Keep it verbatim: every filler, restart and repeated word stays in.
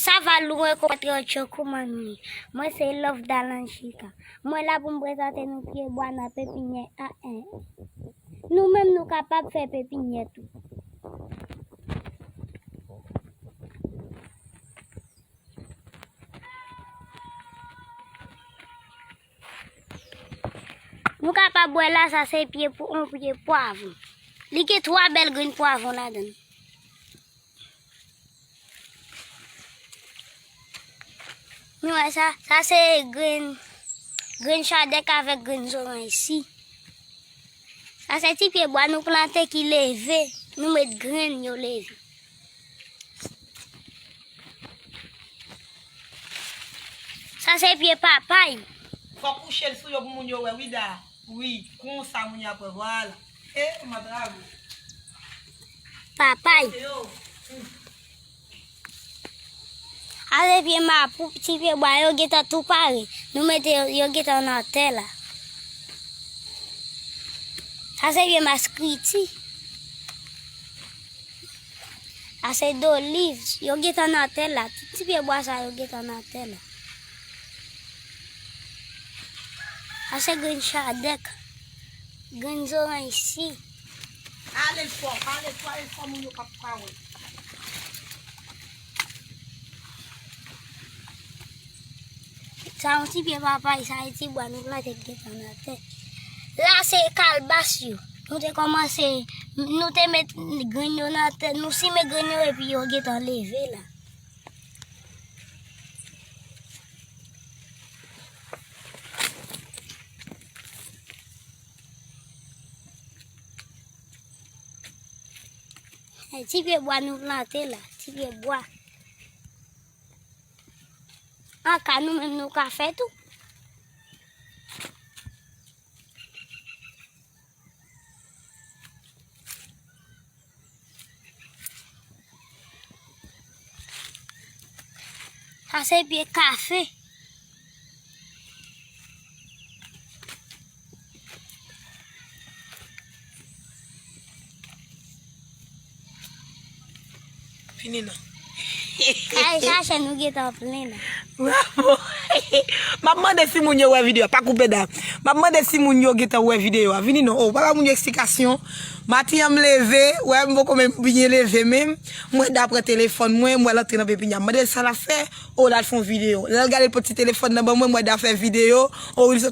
Sa va lwen konpatriyòt yo, kouman nou ye? Mwen se Love Dalanchika. Mwen la pou m prezante nou pye bwa nan pepinyè A en. Nou menm nou kapab fè pepinyè tou. Nou kapab wè la, sa se pye pou yon pye pwavwon. Li gen twa bèl grenn pwavwon ladan l. Nou wè sa, sa se grenn, grenn chadèk avèk grenn zoranj si. Sa se ti pye bwa nou plante ki leve, nou met grenn yo leve. Sa se pye papay. Fòk kouche l sou yo pou moun yo wè, wi da. Wi, konsa moun yo ap wè, vwala. E, m ap lave. Papay. Yo. Sa se pye mapou, ti pye bwa yo gentan tou pare. Nou mete yo, yo gentan nan tè la. Sa se pye maskriti. Sa se doliv, yo gentan nan tè la. Tout ti pye bwa sa yo gentan nan tè la. Sa se grenn chadèk, grenn zoranj si. Ale l fò, ale l fò, ale l fò, moun yo p ap ka wè. Sa yon ti pye papay, sa yon ti bwa nou plante ki gentan nan tè. La se kalbas yo. Nou te kòmanse, nou te met grenn yo nan tè, nou simen grenn yo epi yo gentan leve la. E ti pye bwa nou plante la, ti pye bwa. An ka nou menm nou ka fè tou. Sa se pye kafe. Fini non. Kay chache nou gentan plen la. Bravo. M ap mande si moun yo wè videyo a. Pa koupe dam. M ap mande si moun yo gentan wè videyo a. Vini non. Oh, pa ba moun yo eksplikasyon. Maten an m leve. Wè, m poko menm byen leve menm. M wè da pran telefòn mwen. M wè l antre nan pepinya. M mande l sa l ap fè. Oh, l al fè yon videyo. Lè l gade l pran ti telefòn nan ban mwen. M wè da fè videyo. Oh, wi, l